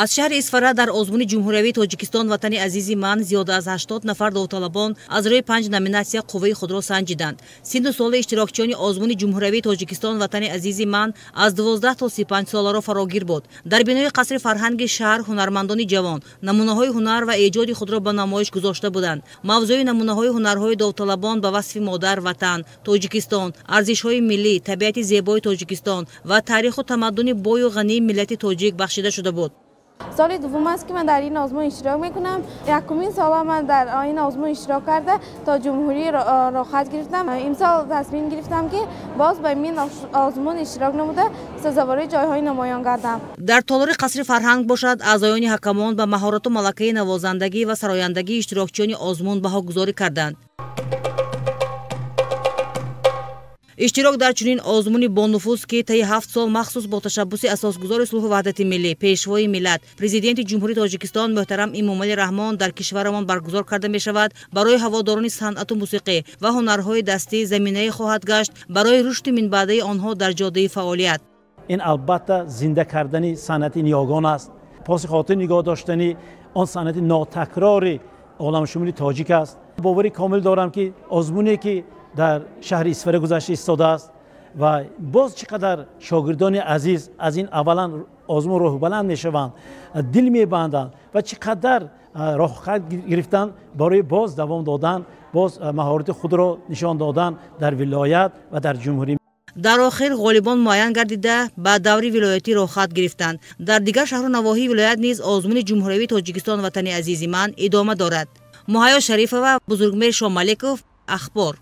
Аз шаҳри Исфара дар озмуни ҷумҳуриявии Тоҷикистон «Ватани азизи ман» зиёда аз 80 нафар довталабон аз рӯи 5 номинатсия қувваи худро санҷиданд. Синну соли иштирокчиёни озмуни ҷумҳуриявии Тоҷикистон «Ватани азизи ман» аз 12 то 35 соларо фарогир буд. Дар бинои қасри фарҳанги шаҳр ҳунармандони ҷавон намунаҳои ҳунар ва эҷоди худро ба намоиш гузошта буданд. Мавзӯи намунаҳои ҳунарҳои довталабон ба васфи модар ватан, Тоҷикистон, арзишҳои миллӣ, табиати зебои Тоҷикистон ва таъриху тамаддуни бою ғании миллати тоҷик бахшида шуда буд. Соли дуввум аст, ки ман дар ин озмун иштирок мекунам. Якумин сола ман дар ин озмун иштирок карда, то ҷумҳурӣ роҳхат гирифтам. Имсол тасмим гирифтам, ки боз ба ин озмун иштирок намуда, сазовори ҷойҳои намоён гардам. Дар толори қасри фарҳанг бошад, аъзоёни ҳакамон ба маҳорату малакаи навозандагӣ ва сарояндагии иштирокчиёни озмун баҳогузорӣ карданд. Иштирок дар чунин озмуни бонуфуз, ки таи 7 сол махсус бо ташаббуси асосгузори сулҳу ваҳдати миллӣ, пешвои миллат, президенти Ҷумҳурии Тоҷикистон муҳтарам Эмомалӣ Раҳмон дар кишварамон баргузор карда мешавад, барои ҳаводорони санъату мусиқӣ ва ҳунарҳои дастӣ заминае хоҳад гашт барои рушди минбаъдаи онҳо дар ҷодаи фаъолият. Ин албатта зинда кардани санъати ниёгон аст, поси хотир нигоҳ доштани он санъати нотакрори оламшумули тоҷик аст. Бовари комил дорам, ки озмуне, ки дар шаҳри Исфара гузашта истодааст, ва боз чӣ қадар шогирдони азиз аз ин аввалан озмун роҳбаланд мешаванд, дил мебанданд ва чӣ қадар роҳхат гирифтан барои боз давом додан, боз маҳорати худро нишон додан дар вилоят ва дар ҷумҳурӣ. Дар охир ғолибон муайян гардида, ба даври вилоятӣ роҳхат гирифтанд. Дар дигар шаҳру навоҳии вилоят низ озмуни ҷумҳуриявии Тоҷикистон «Ватани азизи ман» идома дорад. Муҳайё Шарифова, Бузургмер Шомаликов, Ахбор.